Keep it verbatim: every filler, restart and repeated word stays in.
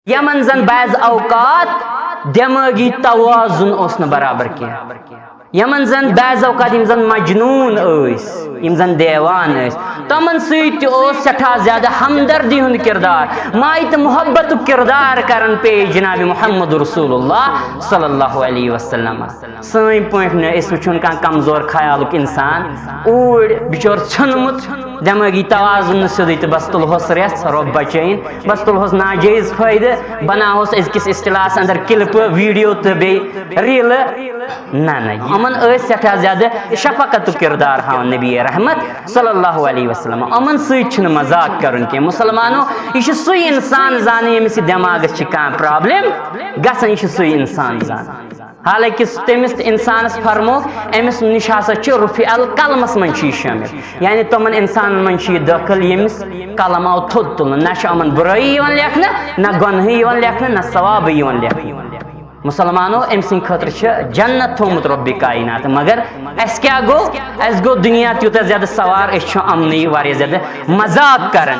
یمن زن بعض اوقات دمٲغی توازن اوس نہٕ برابر کینٛہہ، یمن زن بعض اوقات یِم زن مجنون ٲسۍ، یِم زن دیوان ٲسۍ، تِمن سۭتۍ تہِ اوس سٮ۪ٹھاہ زیادٕ ہمدردی ہُنٛد کردار، مایہِ تہٕ محبتُک کردار کران پیش جناب محمد رسول اللہ صلی اللہ علیہ وسلم۔ سٲنۍ پٲٹھۍ نہٕ أسۍ وٕچھون کانٛہہ کمزور خیالُک انسان، اوٗرۍ بِچور ژھیوٚنمُت، دٮ۪مٲغی توازُن نہٕ سیوٚدُے تہٕ بس تُلہوس رٮ۪ژھ، رۄب بچٲیِن، بس تُلہوس ناجٲیز فٲیدٕ، بناوہوس أزکِس اصطلاحس اندر کلپہٕ، ویڈیو تہٕ بیٚیہِ ریٖلہٕ۔ نہ، نہ، یِمن ٲسۍ سٮ۪ٹھاہ زیادٕ شفقتُک کردار ہاوان نبی رحمت صلی اللہ علیہ وسلم۔ یِمن سۭتۍ چھُنہٕ مذاق کرُن کینٛہہ۔ مسلمانو، یہِ چھُ سُے انسان زانان ییٚمِس یہِ دٮ۪ماغس چھِ کانٛہہ پرابلم گژھان، یہِ چھُ سُے انسان زانان۔ حالانکہ تٔمِس تہٕ انسانس فرموو، أمِس نِش ہسا چھُ رفیع القلمس منٛز چھُ یہِ شٲمِل، یعنی تِمن انسانن منٛز چھُ یہِ دٲخل ییٚمِس قلم آو تھوٚد تُلنہٕ، نہ چھُ یِمن بُرٲیی یِوان لیکھنہٕ، نہ گۄنہٕے یِوان لیکھنہٕ، نہ ثوابٕے یِوان لیکھنہٕ۔ مسلمانو، أمۍ سٕنٛدِ خٲطرٕ چھُ جنت تھوٚومُت رۄبِ کاینات، مگر اَسہِ کیٛاہ گوٚو؟ اَسہِ گوٚو دُنیا تیوٗتاہ زیادٕ سوار، أسۍ چھِ یِمنٕے واریاہ زیادٕ مذاق کران۔